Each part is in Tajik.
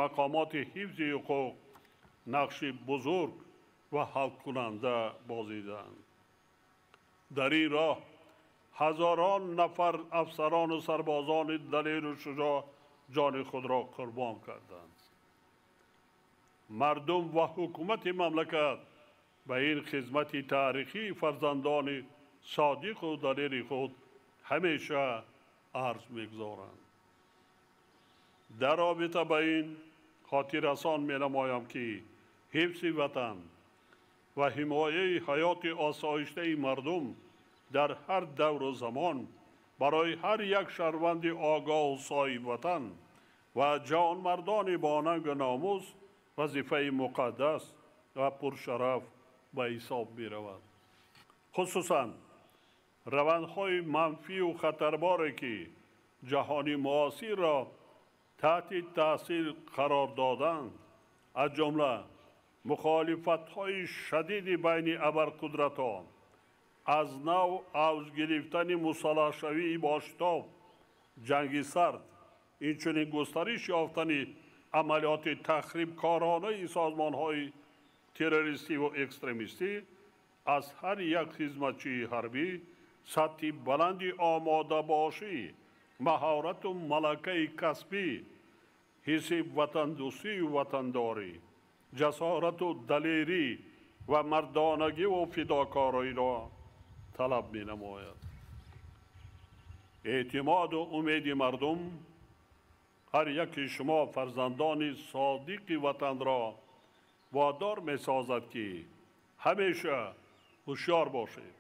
Мақомоти ҳифзи ҳуқуқ нақши бузург ва ҳалкунанда бозиданд. Дар ин роҳ ҳазорон нафар афсарону сарбозони далеру шуҷоъ ҷони худро қурбон карданд. Мардум ва ҳукумати мамлакат ба ин хизмати таърихии фарзандони содиқу далери худ ҳамеша арз мегузоранд. Дар робита ба ин хотиррасон менамоям, ки ҳифзи ватан ва ҳимояи ҳаёти осоиштаи мардум дар ҳар давру замон барои ҳар як шаҳрванди огоҳу соҳибватан ва ҷавонмардони бо нангу номус вазифаи муқаддас ва пуршараф ба ҳисоб меравад. Хусусан равандҳои манфию хатарборе, ки ҷаҳони муосирро таҳти таъсир қарор доданд, аз ҷумла мухолифатҳои шадиди байни абарқудратҳо, аз нав авҷ гирифтани мусаллаҳшавии бошитоб, ҷанги сард, инчунин густариш ёфтани амалиёти тахрибкоронаи созмонҳои террористиву экстремистӣ аз ҳар як хизматчии ҳарбӣ сатҳи баланди омодабошӣ, маҳорату малакаи касбӣ, ҳисси ватандӯстию ватандорӣ, ҷасорату далерӣ ва мардонагиву фидокориро талаб менамояд. Эътимоду умеди мардум ҳар яки шумо фарзандони содиқи ватанро водор месозад, ки ҳамеша ҳушёр бошед,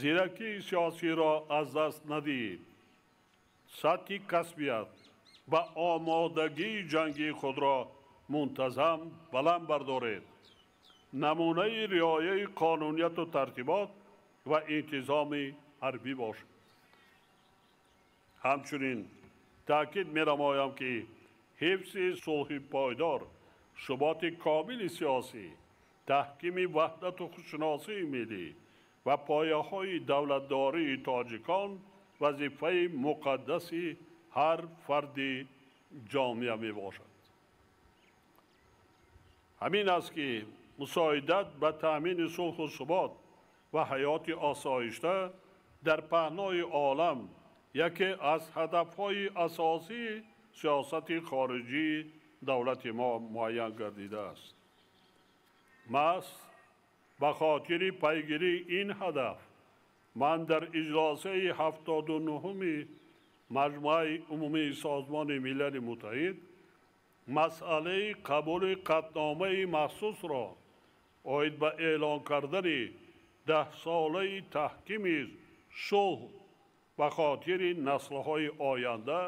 зиракии сиёсиро аз даст надиҳед, сатҳи касбият ва омодагии ҷангии худро мунтазам баланд бардоред, намунаи риояи қонунияту тартибот ва интизоми ҳарбӣ бошед. Ҳамчунин таъкид менамоям, ки ҳифзи сулҳи пойдор, суботи комили сиёсӣ, таҳкими ваҳдату худшиносии миллӣ ва пояҳои давлатдории тоҷикон вазифаи муқаддаси ҳар фарди ҷомеа мебошад. Ҳамин аст, ки мусоидат ба таъмини сулҳу субот ва ҳаёти осоишта дар паҳнои олам яке аз ҳадафҳои асосии сиёсати хориҷии давлати мо муайян гардидааст. Маҳз ба хотири пайгирии ин ҳадаф ман дар иҷлосаи 79-уми Маҷмӯаи Умумии Созмони Милали Муттаҳид масъалаи қабули қатъномаи махсусро оид ба эълон кардани 10-солаи таҳкими сулҳ ба хотири наслҳои оянда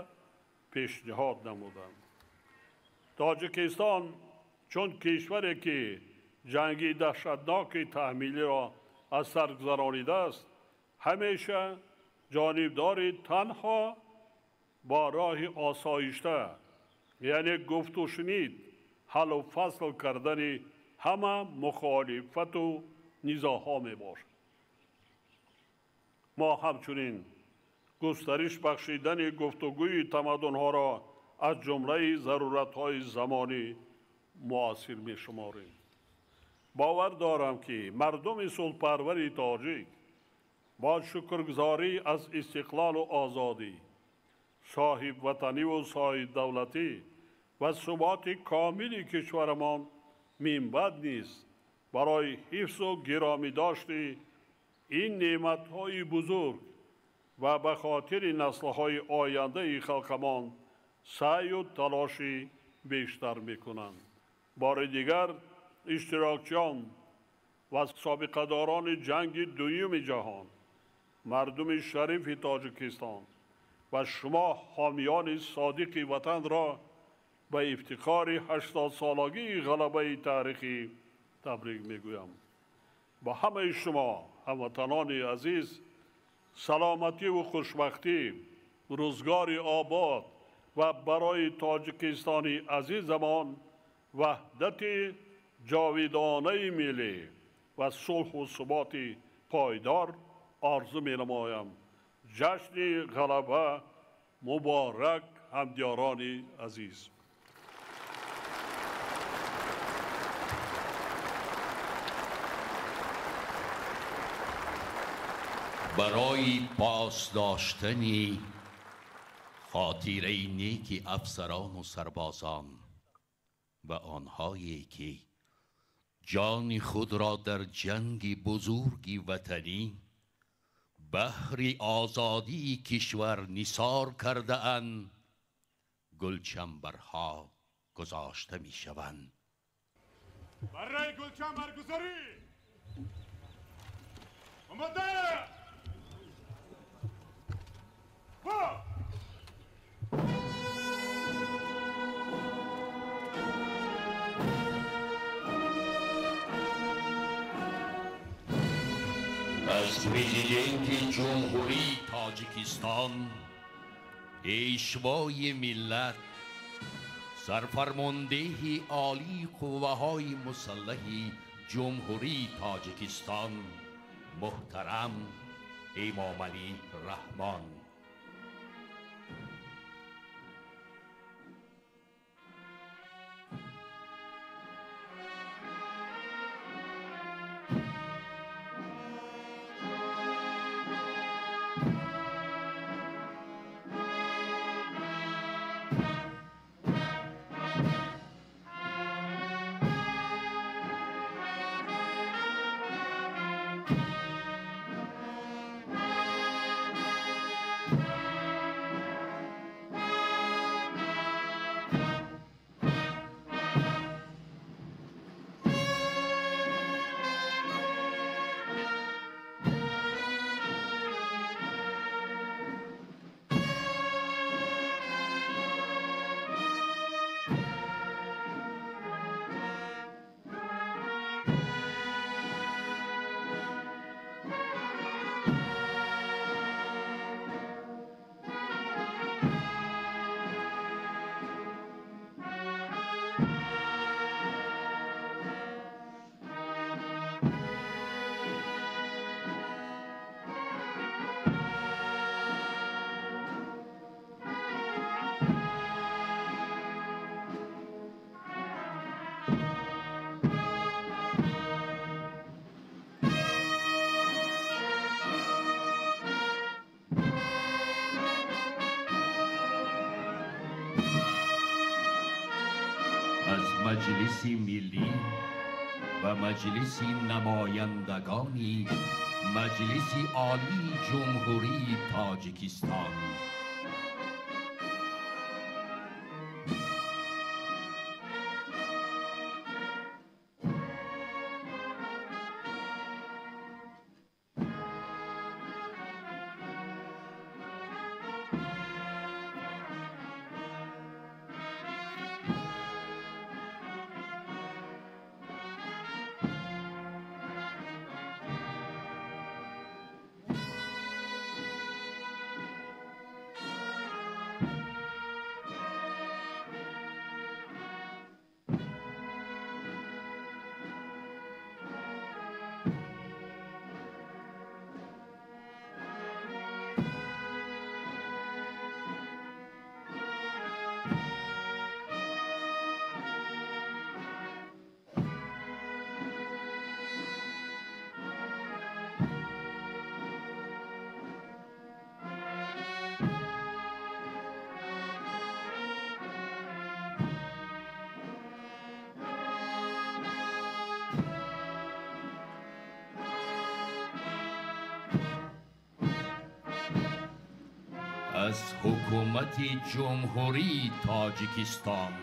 пешниҳод намудам. Тоҷикистон чун кишваре, ки ҷанги даҳшатноки таҳмилиро аз сар гузаронидааст, ҳамеша ҷонибдори танҳо бо роҳи осоишта, яъне гуфтушунид, ҳаллу фасл кардани ҳама мухолифату низоъҳо мебошад. Мо ҳамчунин густариш бахшидани гуфтугӯи тамаддунҳоро аз ҷумлаи заруратҳои замони муосир мешуморем. Бовар дорам, ки мардуми сулҳпарвари тоҷик бо шукргузорӣ аз истиқлолу озодӣ, соҳибватаниву соҳибдавлатӣ ва суботи комили кишварамон минбаъд низ барои ҳифзу гиромӣ дошти ин неъматҳои бузург ва ба хотири наслҳои ояндаи халқамон саъю талоши бештар мекунанд. Бори дигар иштирокчиён ва собиқадорони ҷанги дуюми ҷаҳон, мардуми шарифи Тоҷикистон ва шумо ҳомиёни содиқи ватанро ба ифтихори 80-солагии ғалабаи таърихӣ табрик мегӯям. Ба ҳамаи шумо ҳамватанони азиз саломативу хушбахтӣ, рӯзгори обод ва барои Тоҷикистони азизамон ваҳдати ҷовидонаи миллӣ ва сулҳу суботи пойдор орзу менамоям. Ҷашни ғалаба муборак, ҳамдиёрони азиз! Барои пос доштани хотираи неки афсарону сарбозон ва онҳое ки ҷони худро дар ҷанги бузурги ватанӣ баҳри озодии кишвар нисор кардаанд, гулчанбарҳо гузошта мешаванд. Барои гулчанбаргузорӣ омода. Аз президенти Ҷумҳурии Тоҷикистон, Пешвои миллат, сарфармондеҳи олии қувваҳои мусаллаҳи Ҷумҳурии Тоҷикистон муҳтарам Эмомалӣ Раҳмон. Маҷлиси миллӣ ва Маҷлиси намояндагони Маҷлиси Олии Ҷумҳурии Тоҷикистон. Аз ҳукумати Ҷумҳурии Тоҷикистон.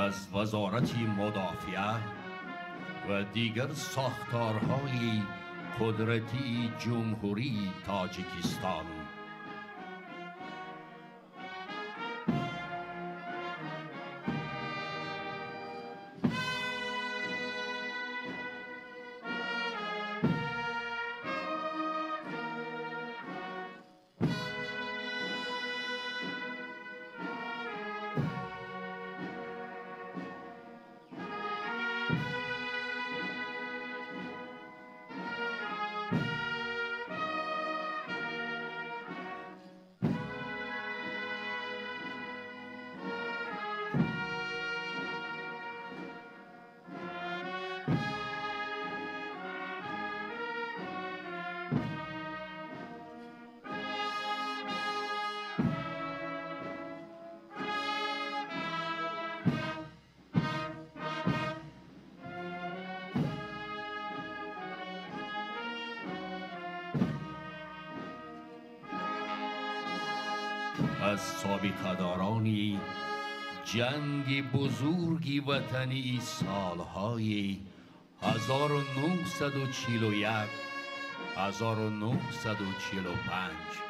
Аз Вазорати Мудофиа ва дигар сохторҳои қудратии Ҷумҳурии Тоҷикистон. Аз собиқадорони ҷанги бузурги ватании солҳои 1941 1945.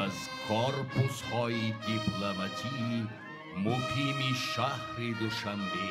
Аз корпусҳои дипломатии муқими шаҳри Душанбе.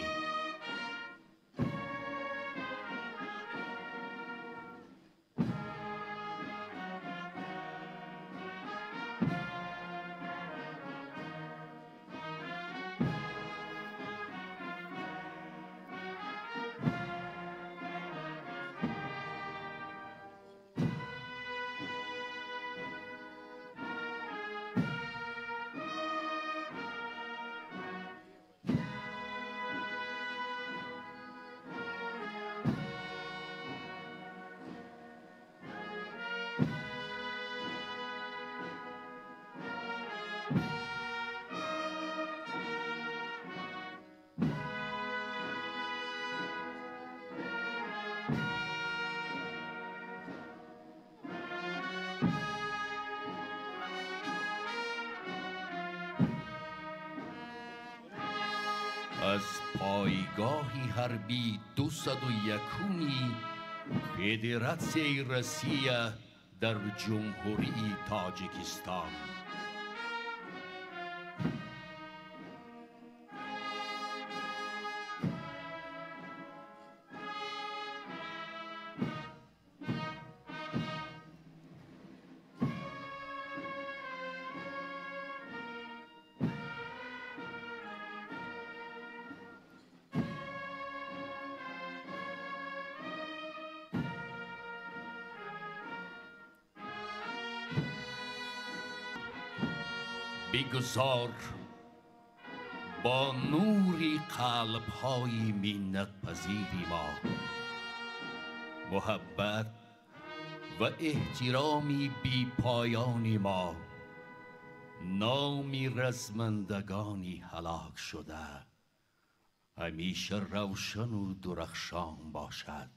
Аз пойгоҳи ҳарбии 201-уми Федератсияи Россия дар Ҷумҳурии Тоҷикистон. Бигузор бо нури қалбҳои миннатпазири мо муҳаббат ва эҳтироми бепоёни мо номи размандагони ҳалок шуда ҳамеша равшану дурахшон бошад.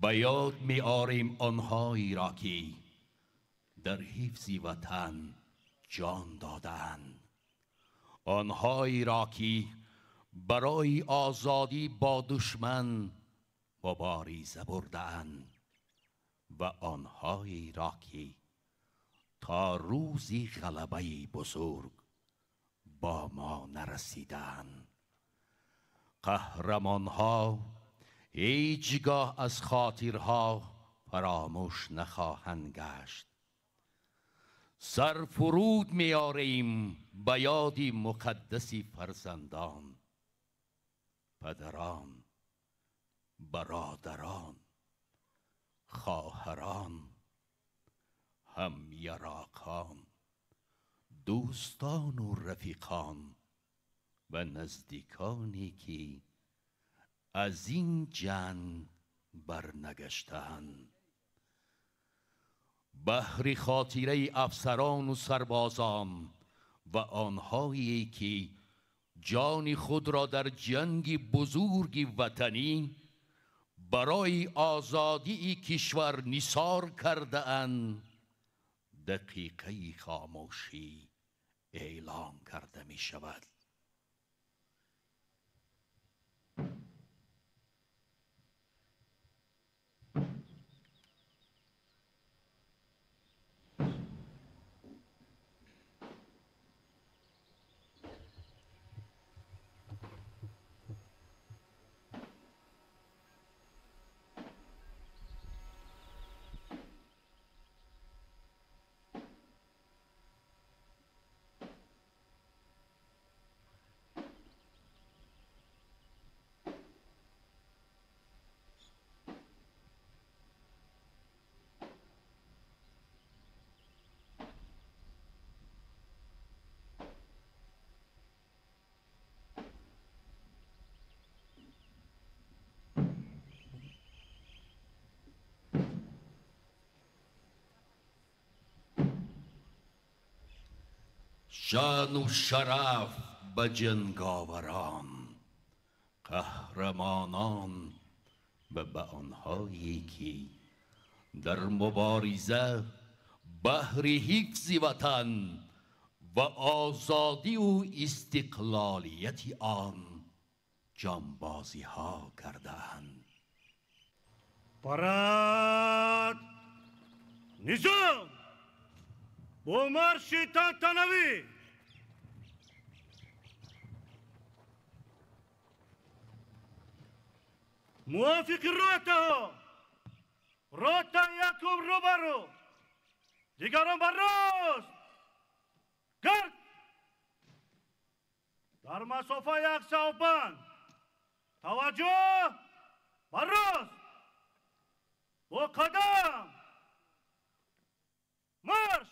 Ба ёд меорем онҳоеро ки дар ҳифзи ватан ҷон додаанд, онҳоеро ки барои озодӣ бо душман мубориза бурдаанд ва онҳоеро ки то рӯзи ғалабаи бузург бо мо нарасидаанд. قهرمانها هیچگاه از خاطرها فراموش نخواهند گشت. سر فرود می‌آریم به یاد مقدس فرزندان، پدران، برادران، خواهران، همیراقان، دوستان و رفیقان و نزدیکانی که از این جنگ برنگشتند. بهر خاطره افسران و سربازان و آنهایی که جان خود را در جنگ بزرگ وطنی برای آزادی کشور نثار کرده اند، دقیقه خاموشی اعلام کرده می شود. شان و شرف به جنگاوران، قهرمانان و به آنهایی که در مبارزه بهر حفظ وطن و آزادی و استقلالیت آن جانبازی ها کردند. پاراد نظام با مارش تنتنوی موافق روتا روتا یکم رو برو دیگران بر راست گرد در مسافه یک سوبند توجه بر راست با قدم مارش.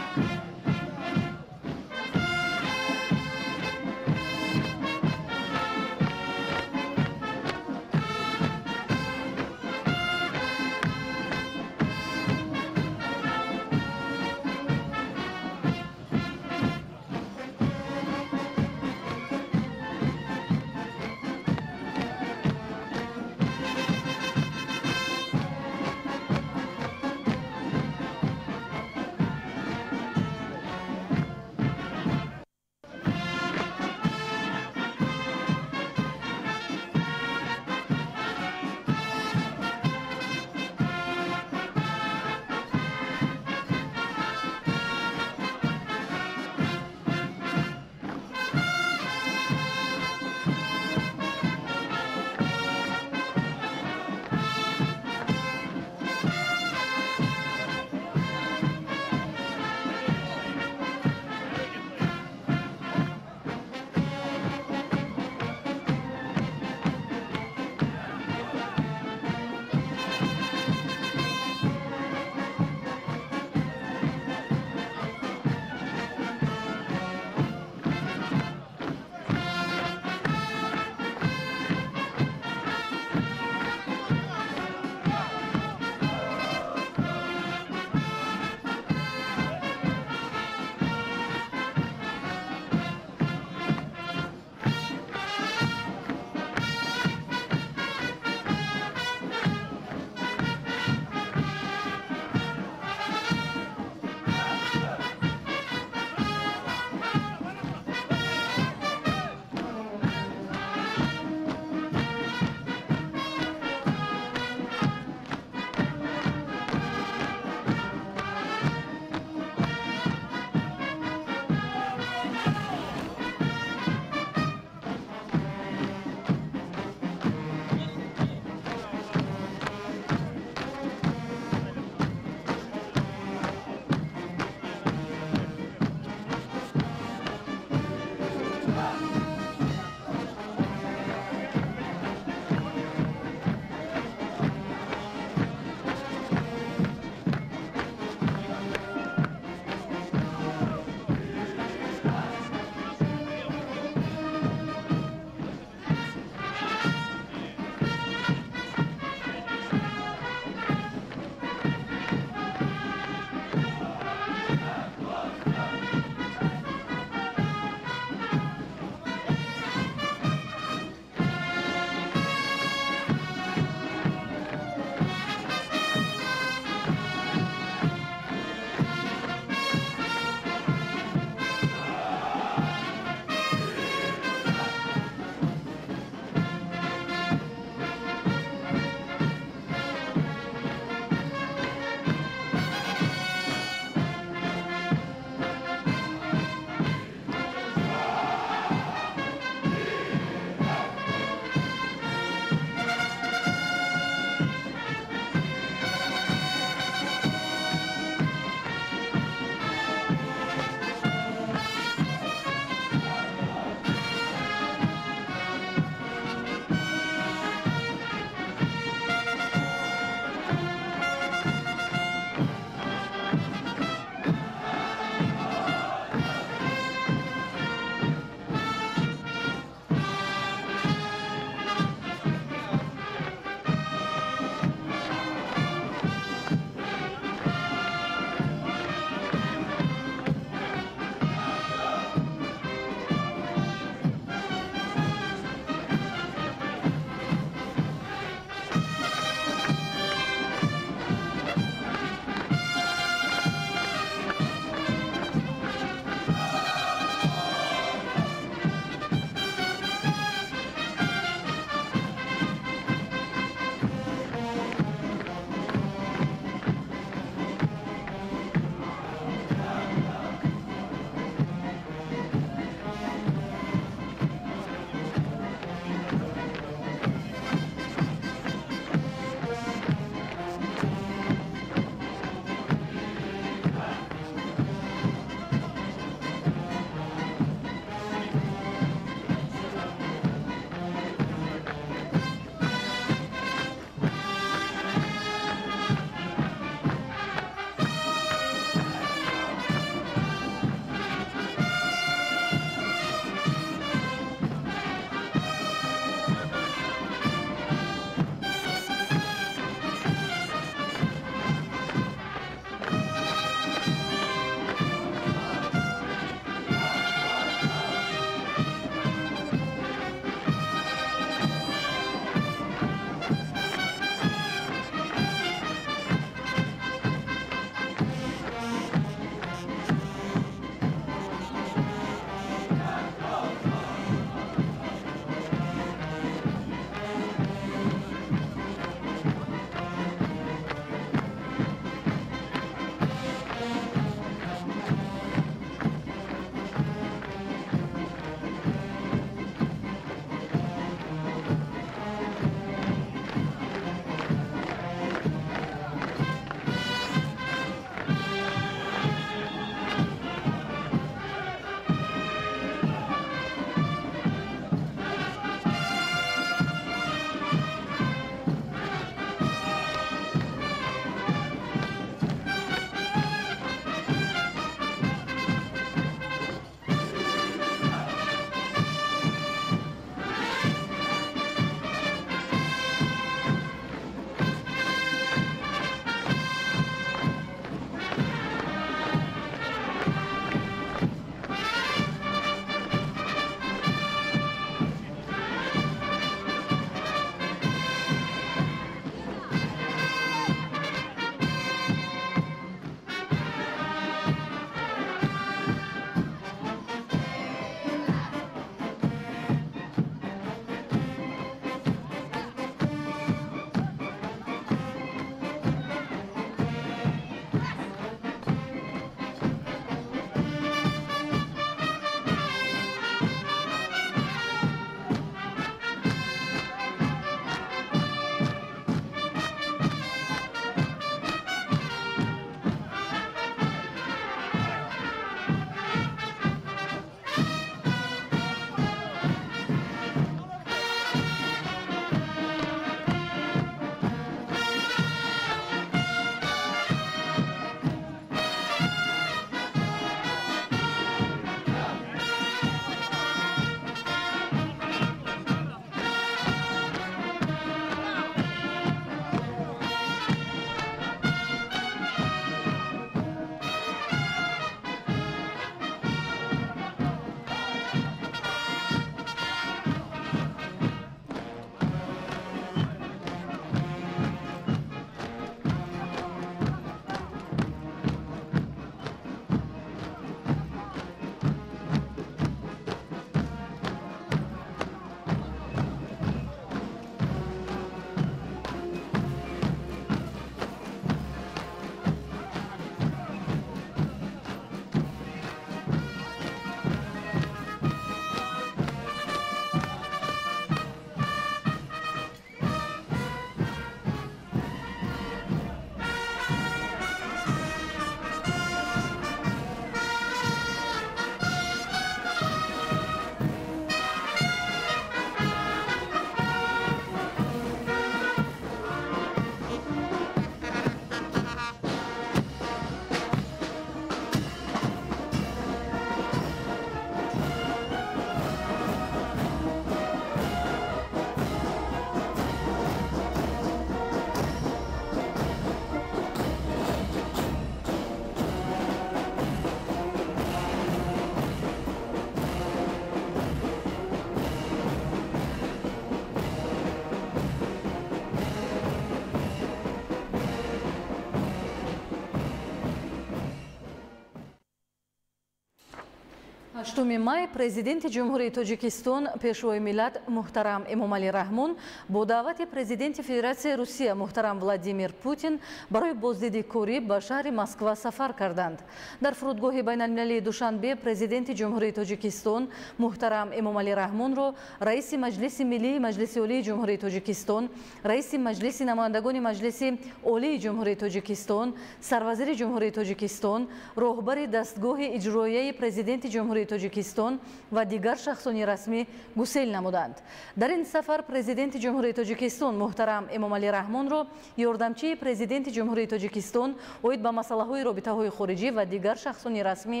8 май президенти Ҷумҳурии Тоҷикистон, Пешвои миллат муҳтарам Эмомалӣ Раҳмон бо даъвати президенти Федератсияи Русия муҳтарам Владимир Путин барои боздиди корӣ ба шаҳри Москва сафар карданд. Дар фурудгоҳи байналмилалии Душанбе президенти Ҷумҳурии Тоҷикистон муҳтарам Эмомалӣ Раҳмонро раиси Маҷлиси Миллии Маҷлиси Олии Ҷумҳурии Тоҷикистон, раиси Маҷлиси намояндагони Маҷлиси Олии Ҷумҳурии Тоҷикистон, сарвазири Ҷумҳурии Тоҷикистон, роҳбари дастгоҳи иҷроияи президенти Ҷумҳурии Тоҷикистон ва дигар шахсони расмӣ гусел намуданд. Дар ин сафар президенти Ҷумҳурии Тоҷикистон муҳтарам Эмомалӣ Раҳмонро ёрдамчии президенти Ҷумҳурии Тоҷикистон оид ба масъалаҳои робитаҳои хориҷӣ ва дигар шахсони расмӣ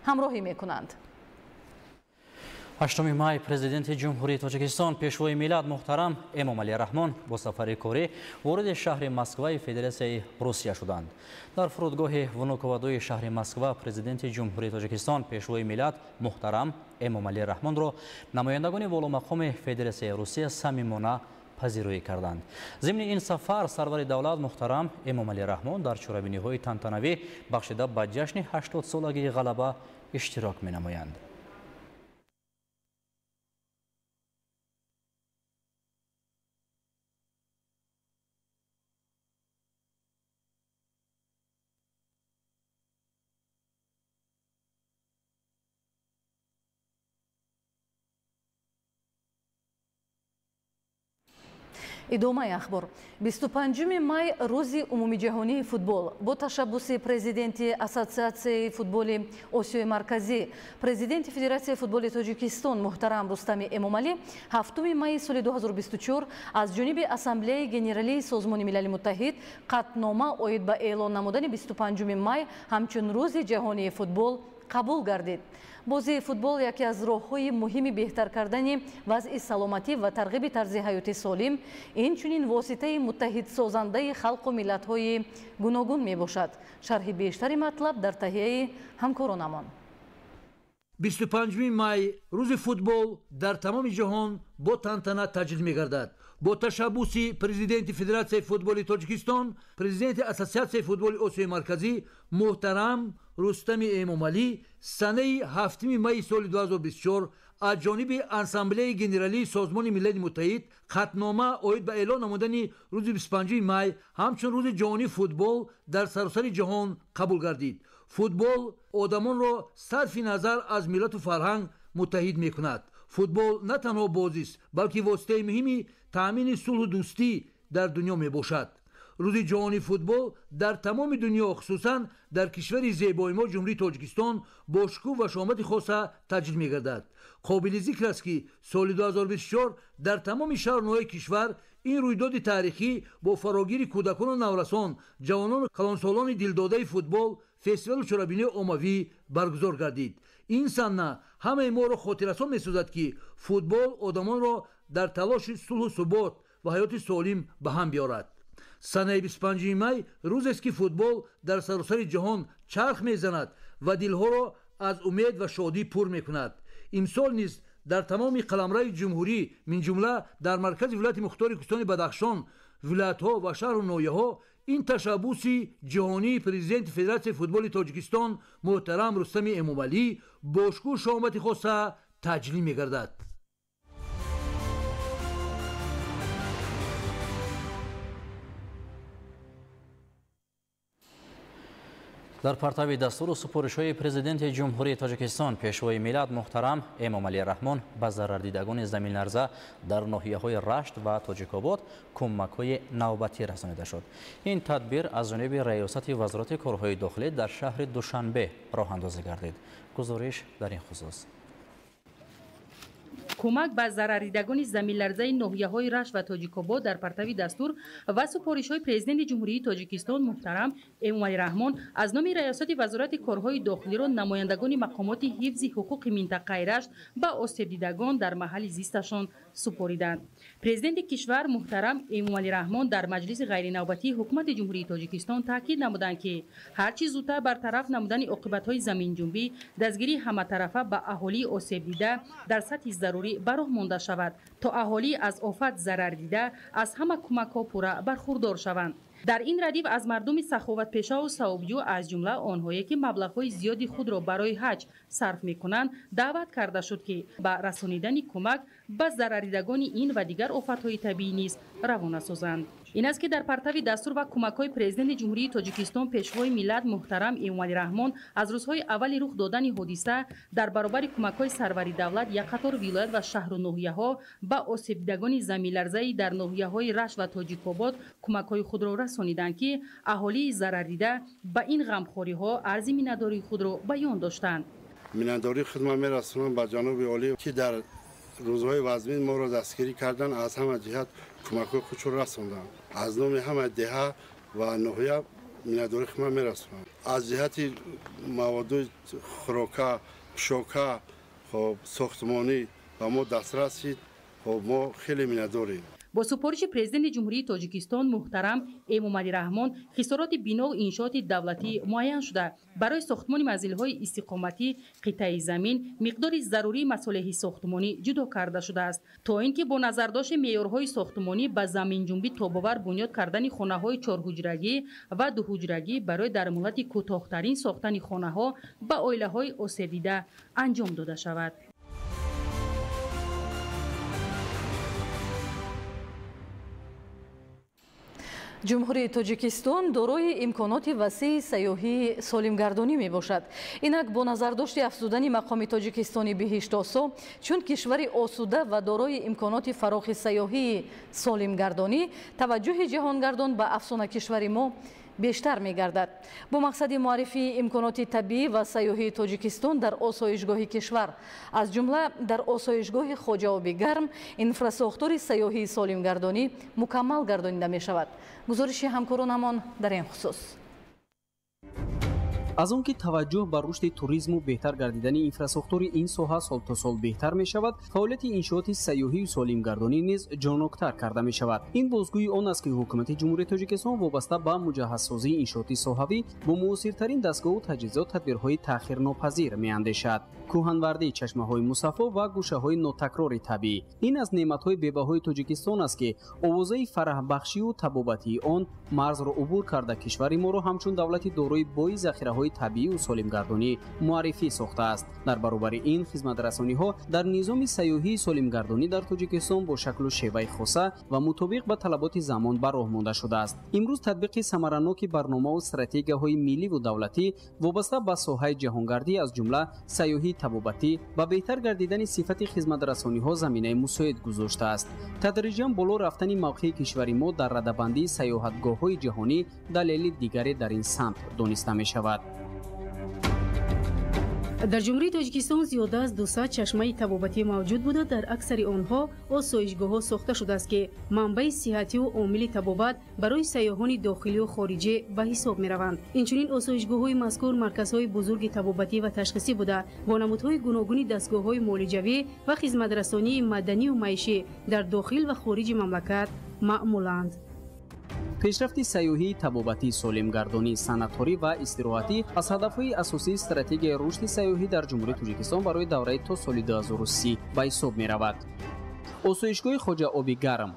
ҳамроҳӣ мекунанд. 8 май президенти Ҷумҳурии Тоҷикистон, Пешвои миллат муҳтарам Эмомалӣ Раҳмон бо сафари корӣ вориди шаҳри Москваи Федератсияи Русия шуданд. Дар фурудгоҳи Внуково-2 шаҳри Москва президенти Ҷумҳурии Тоҷикистон, Пешвои миллат муҳтарам Эмомалӣ Раҳмонро намояндагони боломақоми Федератсияи Русия самимона пазироӣ карданд. Зимни ин сафар сарвари давлат муҳтарам Эмомалӣ Раҳмон дар чорабиниҳои тантанавӣ бахшида ба ҷашни 80-солагии ғалаба иштирок менамоянд. Идомаи ахбор. 25 май рӯзи умумиҷаҳонии футбол бо ташаббуси президенти Ассотсиатсияи футболи Осиёи Марказӣ, президенти Федератсияи футболи Тоҷикистон муҳтарам Рустами Эмомалӣ 7 майи соли 2024 аз ҷониби Ассамблеяи Генералии Созмони Милали Муттаҳид қатънома оид ба эълон намудани 25 май ҳамчун рӯзи ҷаҳонии футбол қабул гардид. Бозии футбол яке аз роҳҳои муҳими беҳтар кардани вазъи саломатӣ ва тарғиби тарзи ҳаёти солим, инчунин воситаи муттаҳидсозандаи халқу миллатҳои гуногун мебошад. Шарҳи бештари матлаб дар таҳияи ҳамкоронамон. 25 май рӯзи футбол дар тамоми ҷаҳон бо тантана таҷлил мегардад. Бо ташаббуси президенти Федератсияи футболи Тоҷикистон, президенти Ассотсиатсияи футболи Осиёи Марказӣ муҳтарам Рустами Эмомалӣ санаи 7 майи соли 2024 аз ҷониби Ассамблеяи Генералии Созмони Милали Муттаҳид қатънома оид ба эълон намудани рӯзи 25 май ҳамчун рӯзи ҷаҳонии футбол дар саросари ҷаҳон қабул гардид. Футбол одамонро сарфи назар аз миллату фарҳанг муттаҳид мекунад. Футбол на танҳо бозист, балки воситаи муҳими таъмини сулҳу дӯстӣ дар дунё мебошад. Рӯзи ҷаҳонии футбол дар тамоми дунё, хусусан дар кишвари зебои мо Ҷумҳурии Тоҷикистон бо шукӯҳ ва шомати хоса таҷлил мегардад. Қобили зикр аст, ки соли 2024 дар тамоми шаҳру ноҳияи кишвар ин рӯйдоди таърихӣ бо фарогири кӯдакону наврасон, ҷавонону калонсолони дилдодаи футбол фестивалу чорабинии оммавӣ баргузор гардид. Ин санна ҳамаи моро хотиррасон месозад, ки футбол одамонро дар талоши сулҳу субот ва ҳаёти солим ба ҳам биёрад. Санаи 25 май рӯзест, ки футбол дар саросари ҷаҳон чарх мезанад ва дилҳоро аз умед ва шодӣ пур мекунад. Имсол низ дар тамоми қаламрави ҷумҳурӣ, минҷумла дар маркази вилояти мухтори Кӯҳистони Бадахшон, вилоятҳо ва шаҳру ноҳияҳо ин ташаббуси ҷаҳонии президенти Федератсияи футболи Тоҷикистон муҳтарам Рустами Эмомалӣ бо шукӯҳу шоҳомати хоса таҷлил мегардад. Дар партави дастуру супоришҳои президенти Ҷумҳурии Тоҷикистон, Пешвои миллат муҳтарам Эмомалӣ Раҳмон ба зарардидагони заминларза дар ноҳияҳои Рашт ва Тоҷикобод кӯмакҳои навбатӣ расонида шуд. Ин тадбир аз ҷониби раёсати Вазорати корҳои дохилӣ дар шаҳри Душанбе роҳандозӣ гардид. Гузориш дар ин хусус. Кӯмак ба зарарридагони заминларзаи ноҳияҳои Рашт ва Тоҷикобод дар партави дастур ва супоришҳои президенти Ҷумҳурии Тоҷикистон муҳтарам Эмомалӣ Раҳмон аз номи раёсати Вазорати корҳои дохилиро намояндагони мақомоти ҳифзи ҳуқуқи минтақаи Рашт ба осебдидагон дар маҳалли зисташон супориданд. Президенти кишвар муҳтарам Эмомалӣ Раҳмон дар маҷлиси ғайринавбатии ҳукумати Ҷумҳурии Тоҷикистон таъкид намуданд, ки ҳарчи зудтар бартараф намудани оқибатҳои заминҷунбӣ, дастгирии ҳаматарафа ба аҳолии осебдида дар сатҳи зарурӣ ба роҳ монда шавад, то аҳолӣ аз офат зарар дида аз ҳама кӯмакҳо пурра бархурдор шаванд. Дар ин радиф аз мардуми саховатпешаву савобҷӯ, аз ҷумла онҳое ки маблағҳои зиёди худро барои ҳаҷ сарф мекунанд, даъват карда шуд, ки ба расонидани кӯмак ба зарарридагони ин ва дигар офатҳои табиӣ низ равона созанд. Ин аст ки дар партави дастур ва кӯмакҳои Президенти Ҷумҳурии Тоҷикистон, Пешвои миллат муҳтарам Эмомалӣ Раҳмон, аз рӯзҳои аввали рух додани ҳодиса дар баробари кӯмакҳои сарвари давлат як қатор вилоят ва шаҳру ноҳияҳо ба осебдидагони заминларзаи дар ноҳияҳои Рашт ва Тоҷикобод кӯмакҳои худро расониданд, ки аҳолии зараррида ба ин ғамхориҳо арзи миннатдории худро баён доштанд. Миннатдории худро мерасонам ба ҷаноби олӣ, ки дар рӯзҳои вазмин моро дастгирӣ карданд, аз ҳама ҷиҳат кӯмакҳои худшон расонданд. Аз номи ҳама деҳа ва ноҳия миннатдории худро мерасонам. Аз ҷиҳати маводи хӯрока, пӯшока, хоб сохтмонӣ ба мо дастрас шид, хоб мо хеле миннатдорем. Бо супориши Президенти Ҷумҳурии Тоҷикистон муҳтарам Эмомалӣ Раҳмон хисороти бинову иншооти давлатӣ муайян шуда, барои сохтмони манзилҳои истиқоматӣ қитъаи замин миқдори зарурии масолеҳи сохтмонӣ ҷудо карда шудааст, то ин ки бо назардошти меъёрҳои сохтмонӣ ба заминҷунбӣ тобовар бунёд кардани хонаҳои чорҳуҷрагӣ ва дуҳуҷрагӣ барои дар муҳлати кӯтоҳтарин сохтани хонаҳо ба оилаҳои осебдида анҷом дода шавад. Ҷумҳурии Тоҷикистон дорои имконоти васеи сайёҳии солимгардонӣ мебошад. Инак бо назардошти афзудани мақоми Тоҷикистони биҳиштосо чун кишвари осуда ва дорои имконоти фарохи сайёҳии солимгардонӣ, таваҷҷӯҳи ҷаҳонгардон ба афсонакишвари мо бештар мегардад. Бо мақсади муаррифии имконоти табиӣ ва сайёҳии Тоҷикистон дар осоишгоҳи кишвар, аз ҷумла дар осоишгоҳи Хоҷаоби Гарм, инфрасохтори сайёҳии солимгардонӣ мукаммал гардонида мешавад. Гузориши ҳамкоронамон дар ин хусус. Аз он ки таваҷҷӯҳ ба рушди туризму беҳтар гардидани инфрасохтори ин соҳа сол то сол беҳтар мешавад, фаъолияти иншооти сайёҳию солимгардонӣ низ ҷоноктар карда мешавад. Ин бозгӯи он аст, ки ҳукумати Ҷумҳурии Тоҷикистон вобаста ба муҷаҳҳазсозии иншооти соҳавӣ бо муосиртарин дастгоҳу таҷҳизот тадбирҳои таъхирнопазир меандешад. Кӯҳанвардии чашмаҳои мусаффо ва гӯшаҳои нотакрори табиӣ ин аз неъматҳои бебаҳои Тоҷикистон аст, ки овозаи фараҳбахшию табобатии он марзро убур карда кишвари моро ҳамчун давлати дорои бои захираҳои табиию солимгардонӣ муаррифӣ сохтааст. Дар баробари ин хизматрасониҳо дар низоми сайёҳии солимгардонӣ дар Тоҷикистон бо шаклу шеваи хоса ва мутобиқ ба талаботи замон ба роҳ монда шудааст. Имрӯз татбиқи самараноки барномаву стратегияҳои милливу давлатӣ вобаста ба соҳаи ҷаҳонгардӣ, аз ҷумла сайёҳии табобатӣ, ба беҳтар гардидани сифати хизматрасониҳо заминаи мусоид гузоштааст. Тадриҷан боло рафтани мавқеи кишвари мо дар радабандии сайёҳатгоҳҳои ҷаҳонӣ далели дигаре дар ин самт дониста мешавад. Дар Ҷумҳурии Тоҷикистон зиёда аз 200 чашмаи табобатӣ мавҷуд буда, дар аксари онҳо осоишгоҳҳо сохта шудааст, ки манбаи сиҳативу омили табобат барои сайёҳони дохилию хориҷӣ ба ҳисоб мераванд. Инчунин осоишгоҳҳои мазкур марказҳои бузурги табобатӣ ва ташхисӣ буда, бо намудҳои гуногуни дастгоҳҳои муолиҷавӣ ва хизматрасонии маданию маишӣ дар дохил ва хориҷи мамлакат маъмуланд. Пешрафти сайёҳии табобатӣ, солимгардонӣ, санъаткорӣ ва истироҳатӣ аз ҳадафҳои асосии стратегияи рушди сайёҳӣ дар Ҷумҳурии Тоҷикистон барои давраи то соли 2030 ба ҳисоб меравад. Осоишгоҳи Хоҷаоби Гарм.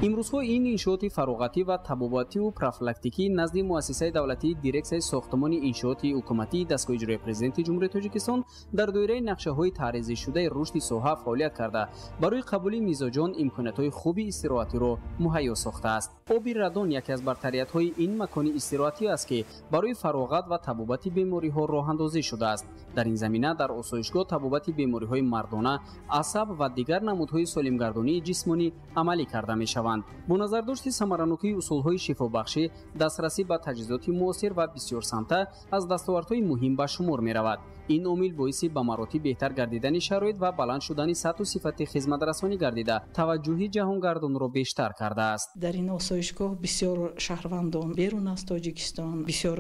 Имрӯзҳо ин иншооти фароғатӣ ва табобативу профилактикӣ назди муассисаи давлатии дирексияи сохтмони иншооти ҳукуматии дастгоҳи иҷроияи Президенти Ҷумҳурии Тоҷикистон дар доираи нақшаҳои таъризишудаи рушди соҳа фаъолият карда, барои қабули мизоҷон имкониятҳои хуби истироҳатиро муҳайё сохтааст. Оби радон яке аз бартариятҳои ин макони истироҳатӣ аст, ки барои фароғат ва табобати бемориҳо роҳандозӣ шудааст. Дар ин замина дар осоишгоҳ табобати бемориҳои мардона, асаб ва дигар намудҳои солимгардонии ҷисмонӣ амалӣ карда мешаванд. Бо назардошти самаранокии усулҳои шифобахшӣ, дастрасӣ ба таҷҳизоти муосир ва бисёрсамта аз дастовардҳои муҳим ба шумор меравад. Ин омил боиси ба маротиб беҳтар гардидани шароит ва баланд шудани сатҳу сифати хизматрасонӣ гардида, таваҷҷӯҳи ҷаҳонгардонро бештар кардааст. Дар ин осоишгоҳ бисёр шаҳрвандон берун аз Тоҷикистон бисёр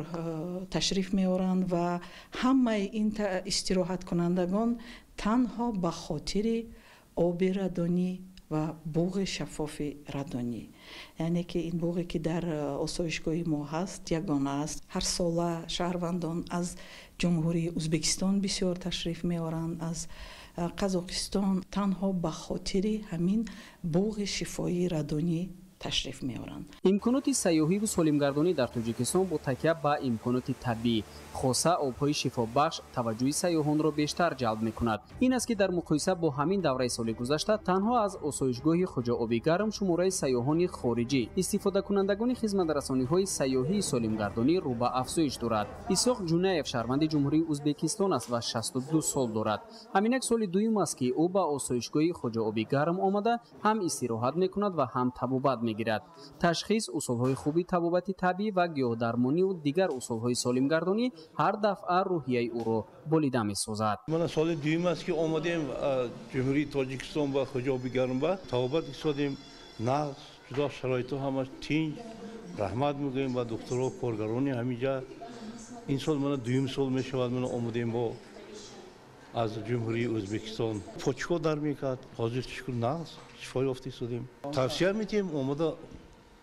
ташриф меоранд ва ҳамаи ин истироҳаткунандагон танҳо ба хотири оби радонӣ ва буғи шаффофи радонӣ, яъне ки ин буғе ки дар осоишгоҳи мо ҳаст ягона аст. Ҳар сола шаҳрвандон аз Ҷумҳурии Ӯзбекистон бисёр ташриф меоранд, аз Қазоқистон, танҳо ба хотири ҳамин буғи шифоии радонӣ Ташриф меоранд. Имконоти сайёҳиву солимгардонӣ дар Тоҷикистон бо такя ба имконоти табиӣ, хоса обҳои шифобахш, таваҷҷӯҳи сайёҳонро бештар ҷалб мекунад. Ин аст, ки дар муқоиса бо ҳамин давраи соли гузашта танҳо аз осоишгоҳи Хоҷаоби Гарм шумораи сайёҳони хориҷӣ, истифодакунандагони хизматрасониҳои сайёҳии солимгардонӣ рӯ ба афзоиш дорад. Исоқ Ҷунаев шаҳрванди Ҷумҳурии Ӯзбекистон аст ва 62 сол дорад. Ҳаминак соли дуюм аст, ки ӯ ба осоишгоҳи Хоҷаоби Гарм омада, ҳам истироҳат мекунад ва ҳам табобат мегирад. Ташхис, усулҳои хуби табобати табиӣ ва гиёҳдармониву дигар усулҳои солимгардонӣ ҳар дафъа рӯҳияи ӯро болида месозад. Мана соли дуюм аст, ки омадем Ҷумҳурии Тоҷикистон ба Хоҷаоби Гарм ба табобат истодем. Нағз, ҷудо шароитҳо ҳамаш тинҷ. Раҳмат мегӯем ба духтуро, коргарони ҳаминҷа. Ин сол мана дуюм сол мешавад, мана омадем бо аз Ҷумҳурии Ӯзбекистон. Почко дар мекард, ҳозир шукр нағз шифо ёфта истодем. Тавсия медиҳем омада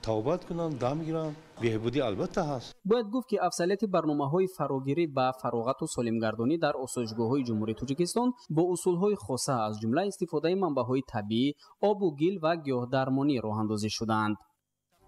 табобат кунанд, дам гиранд. Беҳбудӣ албатта ҳаст. Бояд гуфт, ки афзалияти барномаҳои фарогирӣ ба фароғату солимгардонӣ дар осоишгоҳҳои Ҷумҳурии Тоҷикистон бо усулҳои хоса, аз ҷумла истифодаи манбаъҳои табиӣ, обу гил ва гиёҳдармонӣ роҳандозӣ шудаанд.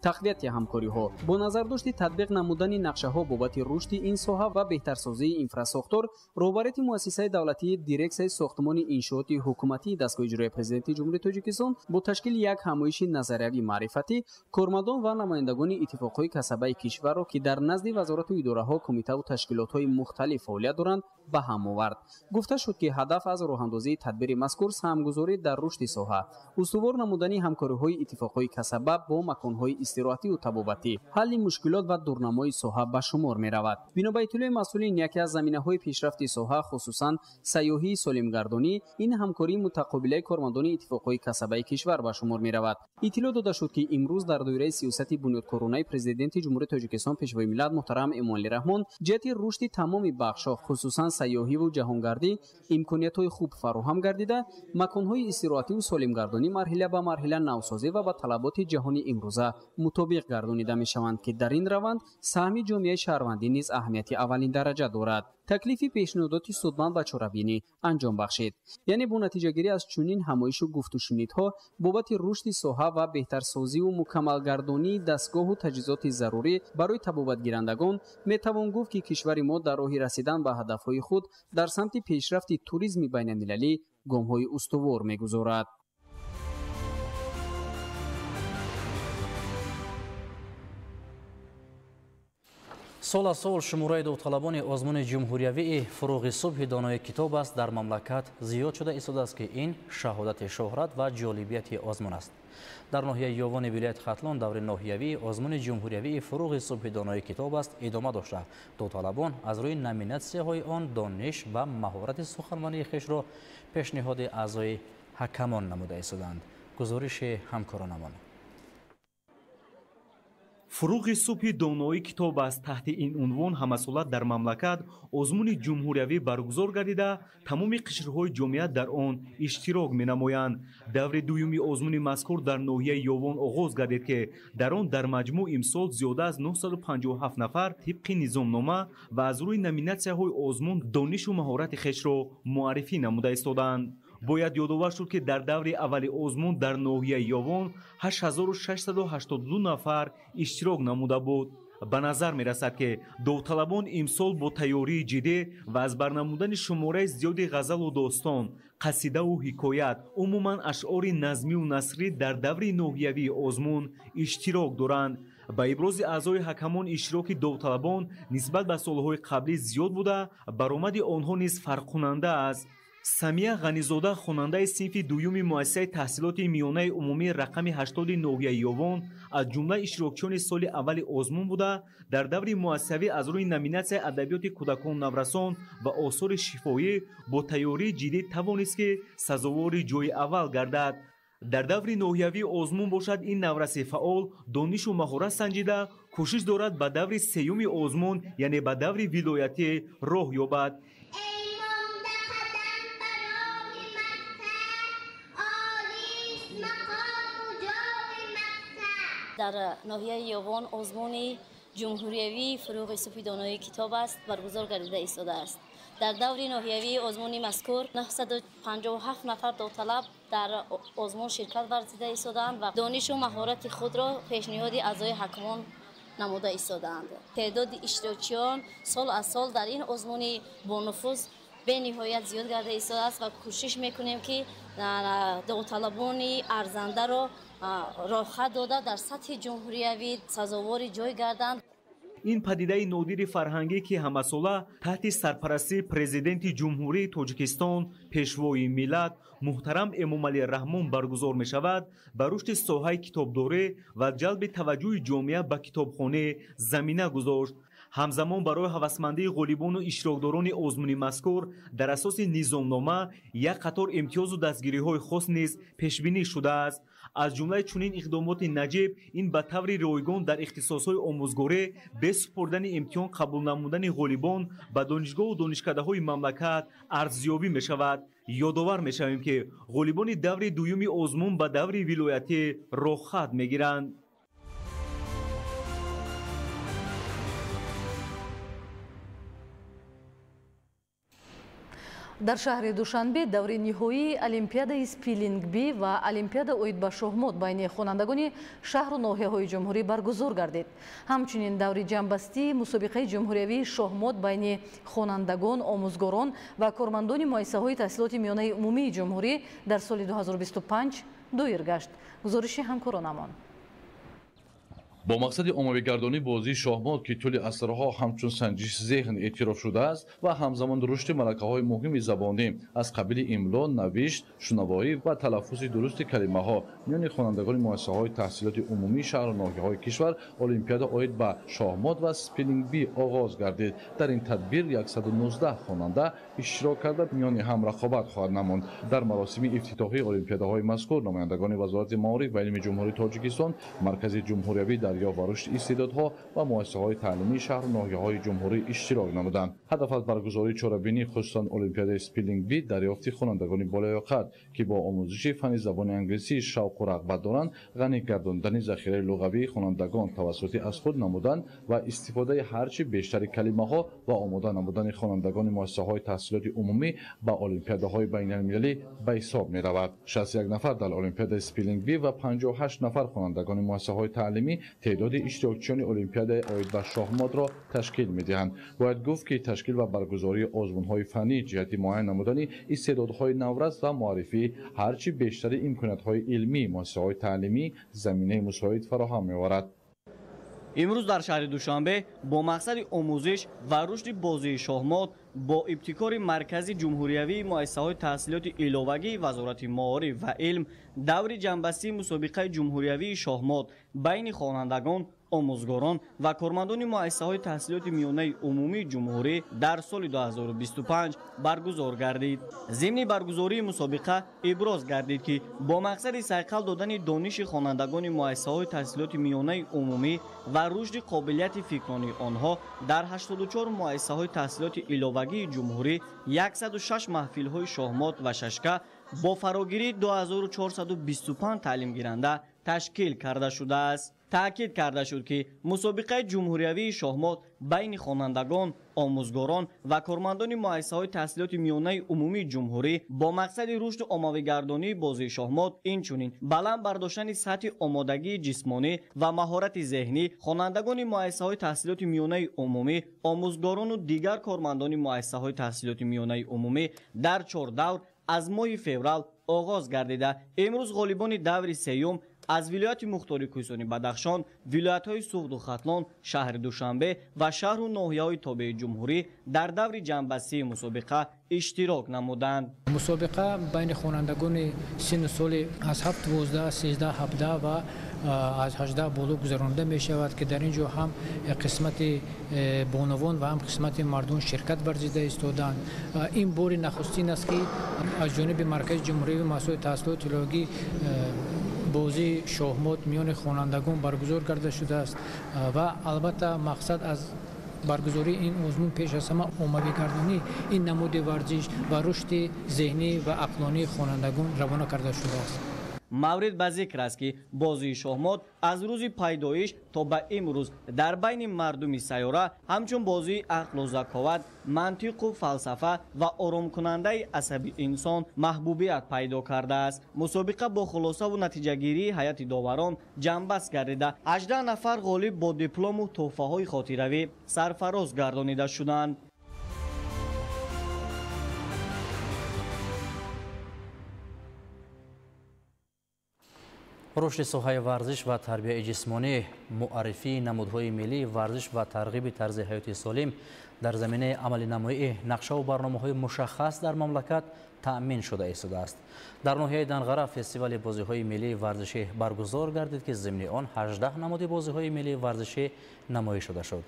Тақвияти ҳамкориҳо бо назардошти татбиқ намудани нақшаҳо бобати рушди ин соҳа ва беҳтарсозии инфрасохтор, роҳбарияти муассисаи давлатии дирексияи сохтмони иншооти ҳукуматии дастгоҳи иҷроияи Президенти Ҷумҳурии Тоҷикистон бо ташкили як ҳамоиши назариявӣ маърифатӣ кормандон ва намояндагони иттифоқҳои касабаи кишварро, ки дар назди вазорату идораҳо, кумитаву ташкилотҳои мухталиф фаъолият доранд, ба ҳам овард. Гуфта шуд, ки ҳадаф аз роҳандозии тадбири мазкур саҳмгузорӣ дар рушди соҳа, устувор намудани ҳамкориҳои иттифоқҳои касаба бо маконҳои истироҳативу табобатӣ, ҳалли мушкилот ва дурнамои соҳа ба шумор меравад. Бино ба иттилои масъулин, яке аз заминаҳои пешрафти соҳа, хусусан сайёҳии солимгардонӣ, ин ҳамкории мутақобилаи кормандони иттифоқҳои касабаи кишвар ба шумор меравад. Иттилоъ дода шуд, ки имрӯз дар доираи сиёсати бунёдкоронаи Президенти Ҷумҳурии Тоҷикистон Пешвои миллат муҳтарам Эмомалӣ Раҳмон ҷиҳати рушди тамоми бахшҳо, хусусан сайёҳиву ҷаҳонгардӣ, имкониятҳои хуб фароҳам гардида, маконҳои истироҳативу солимгардонӣ марҳила ба марҳила навсозӣ ва ба талаботи ҷаҳони имрӯза мутобиқ гардонида мешаванд, ки дар ин раванд саҳми ҷомеаи шаҳрвандӣ низ аҳамияти аввалин дараҷа дорад. Таклифи пешниҳодоти судманд ва чорабинӣ анҷом бахшид. Яъне бо натиҷагирӣ аз чунин ҳамоишу гуфтушунидҳо бобати рушди соҳа ва беҳтарсозиву мукаммалгардонии дастгоҳу таҷҳизоти зарурӣ барои табобатгирандагон метавон гуфт, ки кишвари мо дар роҳи расидан ба ҳадафҳои худ дар самти пешрафти туризми байналмилалӣ гомҳои устувор мегузорад. Сол аз сол шумораи довталабони озмуни ҷумҳуриявии «Фуруғи субҳи донои китоб аст» дар мамлакат зиёд шуда истодааст, ки ин шаҳодати шӯҳрат ва ҷолибияти озмун аст. Дар ноҳияи Ёвони вилояти Хатлон даври ноҳиявии озмуни ҷумҳуриявии «Фуруғи субҳи донои китоб аст» идома дошта, довталабон аз рӯи номинатсияҳои он дониш ва маҳорати суханвании хешро пешниҳоди аъзои ҳакамон намуда истоданд. Гузориши ҳамкоронамон. Фуруғи субҳи донои китоб аст. Таҳти ин унвон ҳамасола дар мамлакат озмуни ҷумҳуриявӣ баргузор гардида, тамоми қишрҳои ҷомеа дар он иштирок менамоянд. Даври дуюми озмуни мазкур дар ноҳияи Ёвон оғоз гардид, ки дар он дар маҷмӯъ имсол зиёда аз 957 нафар тибқи низомнома ва аз рӯи номинатсияҳои озмун донишу маҳорати хешро муаррифӣ намуда истодаанд. Бояд ёдовар шуд, ки дар даври аввали озмун дар ноҳияи Ёвон 8682 нафар иштирок намуда буд. Ба назар мерасад, ки довталабон имсол бо тайёрии ҷиддӣ ва аз барнамудани шумораи зиёди ғазалу достон, қасидаву ҳикоят, умуман ашъори назмию насрӣ дар даври ноҳиявии озмун иштирок доранд. Ба ибрози аъзои ҳакамон, иштироки довталабон нисбат ба солҳои қаблӣ зиёд буда, баромади онҳо низ фарқкунанда аст. Самия Ғанизода, хонандаи синфи дуюми муассисаи таҳсилоти миёнаи умумии рақами 80 ноҳияи Ёвон, аз ҷумла иштирокчиёни соли аввали озмун буда, дар даври муассисавӣ аз рӯи номинатсияи адабиёти кӯдакон, наврасон ва осори шифоӣ бо тайёрии ҷиддӣ тавонист, ки сазовори ҷойи аввал гардад. Дар даври ноҳиявии озмун бошад, ин навраси фаъол донишу маҳорат санҷида, кӯшиш дорад ба даври сеюми озмун, яъне ба даври вилоятӣ роҳ ёбад. Дар ноҳияи Ёвон озмуни ҷумҳуриявии фурӯғи субҳи донои китоб аст баргузор гардида истодааст. Дар даври ноҳиявии озмуни мазкур 957 нафар довталаб дар озмун ширкат варзида истодаанд ва донишу маҳорати худро пешниҳоди аъзои ҳакамон намуда истодаанд. Теъдоди иштирокчиён сол аз сол дар ин озмуни бонуфуз бениҳоят зиёд гарда истодааст ва кӯшиш мекунем, ки довталабони арзандаро роҳхат дода дар сатҳи ҷумҳуриявӣ сазовори ҷой гарданд. Ин падидаи нодири фарҳангӣ, ки ҳамасола таҳти сарпарастии Президенти Ҷумҳурии Тоҷикистон, Пешвои миллат муҳтарам Эмомалӣ Раҳмон баргузор мешавад, ба рушди соҳаи китобдорӣ ва ҷалби таваҷҷӯҳи ҷомеа ба китобхона замина гузошт. Ҳамзамон барои ҳавасмандии ғолибону иштирокдорони озмуни мазкур дар асоси низомнома як қатор имтиёзу дастгириҳои хос низ пешбинӣ шудааст. Аз ҷумлаи чунин иқдомоти наҷиб ин ба таври ройгон дар ихтисосҳои омӯзгорӣ бе супурдани имтиҳон қабул намудани ғолибон ба донишгоҳу донишкадаҳои мамлакат арзёбӣ мешавад. Ёдовар мешавем, ки ғолибони даври дуюми озмун ба даври вилоятӣ роҳхат мегиранд. Дар шаҳри Душанбе даври ниҳоии Олимпиадаи Spelling Bee ва Олимпиада оид ба шоҳмот байни хонандагони шаҳру ноҳияҳои ҷумҳурӣ баргузор гардид. Ҳамчунин даври ҷамъбастии мусобиқаи ҷумҳуриявии шоҳмот байни хонандагон, омӯзгорон ва кормандони муассисаҳои таҳсилоти миёнаи умумии ҷумҳурӣ дар соли 2025 доир гашт. Гузориши ҳамкоронамон. Бо мақсади оммавигардонии бозии шоҳмот, ки тӯли асрҳо ҳамчун санҷиши зеҳн эътироф шудааст ва ҳамзамон рушди малакаҳои муҳими забонӣ аз қабили имло, навишт, шунавоӣ ва талаффузи дурусти калимаҳо миёни хонандагони муассисаҳои таҳсилоти умумии шаҳру ноҳияҳои кишвар олимпиада оид ба шоҳмот ва Spelling Bee оғоз гардид. Дар ин тадбир 119 хонанда иштирок карда миёни ҳам рақобат хоҳад намуд. Дар маросими ифтитоҳии олимпиадаҳои мазкур намояндагони Вазорати маориф ва илми Ҷумҳурии Тоҷикистон, Маркази ҷумҳуриявӣ дарёфт ва рушди истеъдодҳо ва муассисаҳои таълимии шаҳру ноҳияҳои ҷумҳурӣ иштирок намуданд. Ҳадаф аз баргузории чорабинӣ, хусусан олимпиадаи Spelling Bee, дарёфти хонандагони болаёқат, ки бо омӯзиши фанни забони англисӣ шавқу рағбат доранд, ғанӣ гардондани захираи луғавии хонандагон тавассути аз худ намудан ва истифодаи ҳарчи бештари калимаҳо ва омода намудани хонандагони муассисаҳои таҳсилоти умумӣ ба олимпиадаҳои байналмилалӣ ба ҳисоб меравад. 61 нафар дар олимпиадаи Spelling Bee ва 58 нафар хонандагони муассисаҳои таълимӣ теъдоди иштирокчиёни олимпиадаи оид ба шоҳмотро ташкил медиҳанд. Бояд гуфт, ки ташкил ва баргузории озмунҳои фаннӣ ҷиҳати муайян намудани истеъдодҳои наврас ва муаррифии ҳарчи бештари имкониятҳои илмии муассисаҳои таълимӣ заминаи мусоид фароҳам меоварад. Имрӯз дар шаҳри Душанбе бо мақсади омӯзиш ва рушди бозии шоҳмот бо ибтикори Маркази ҷумҳуриявии муассисаҳои таҳсилоти иловагии Вазорати маориф ва илм даври ҷамъбастии мусобиқаи ҷумҳуриявии шоҳмот байни хонандагон, омӯзгорон ва кормандони муассисаҳои таҳсилоти миёнаи умумии ҷумҳурӣ дар соли 2025 баргузор гардид. Зимни баргузории мусобиқа иброз гардид, ки бо мақсади сайқал додани дониши хонандагони муассисаҳои таҳсилоти миёнаи умумӣ ва рушди қобилияти фикронии онҳо дар 84 муассисаҳои таҳсилоти иловагии ҷумҳурӣ 106 маҳфилҳои шоҳмот ва шашка бо фарогирии 2425 таълимгиранда ташкил карда шудааст. Таъкид карда шуд, ки мусобиқаи ҷумҳуриявии шоҳмот байни хонандагон, омӯзгорон ва кормандони муассисаҳои таҳсилоти миёнаи умумии ҷумҳурӣ бо мақсади рушду оммавигардонии бозии шоҳмот, инчунин баланд бардоштани сатҳи омодагии ҷисмонӣ ва маҳорати зеҳнӣ хонандагони муассисаҳои таҳсилоти миёнаи умумӣ, омӯзгорону дигар кормандони муассисаҳои таҳсилоти миёнаи умумӣ дар 4 давр аз моҳи феврал оғоз гардида, имрӯз ғолибони даври сеюм аз вилояти мухтори Кӯҳистони Бадахшон, вилоятҳои Суғду Хатлон, шаҳри Душанбе ва шаҳру ноҳияҳои тобеи ҷумҳурӣ дар даври ҷамъбастии мусобиқа иштирок намуданд. Мусобиқа байни хонандагони синну соли аз 7, 12, 13, 17 ва аз 18 боло гузаронида мешавад, ки дар ин ҷо ҳам қисмати бонувон ва ҳам қисмати мардон ширкат варзида истоданд. Ин бори нахустин аст, ки аз ҷониби Маркази ҷумҳуриявии муассисаҳои таҳсилоти иловагӣ бозии шоҳмот миёни хонандагон баргузор карда шудааст ва албатта мақсад аз баргузории ин озмун пеш аз ҳама оммавигардонии ин намуди варзиш ва рушди зеҳнӣ ва ақлонии хонандагон равона карда шудааст. Маврид ба зикр аст, ки бозии шоҳмот аз рӯзи пайдоиш то ба имрӯз дар байни мардуми сайёра ҳамчун бозии ақлу заковат, мантиқу фалсафа ва оромкунандаи асаби инсон маҳбубият пайдо кардааст. Мусобиқа бо хулосаву натиҷагирии ҳайати доварон ҷамъбаст гардида, 18 нафар ғолиб бо диплому тӯҳфаҳои хотиравӣ сарфароз гардонида шуданд. Рушди соҳаи варзиш ва тарбияи ҷисмонӣ, муаррифии намудҳои миллии варзиш ва тарғиби тарзи ҳаёти солим дар заминаи амалинамоии нақшаву барномаҳои мушаххас дар мамлакат таъмин шуда истодааст. Дар ноҳияи Данғара фестивали бозиҳои миллии варзишӣ баргузор гардид, ки зимни он 18 намуди бозиҳои миллии варзишӣ намоиш дода шуд.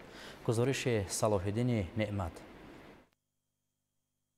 Гузориши Салоҳиддини Неъмат.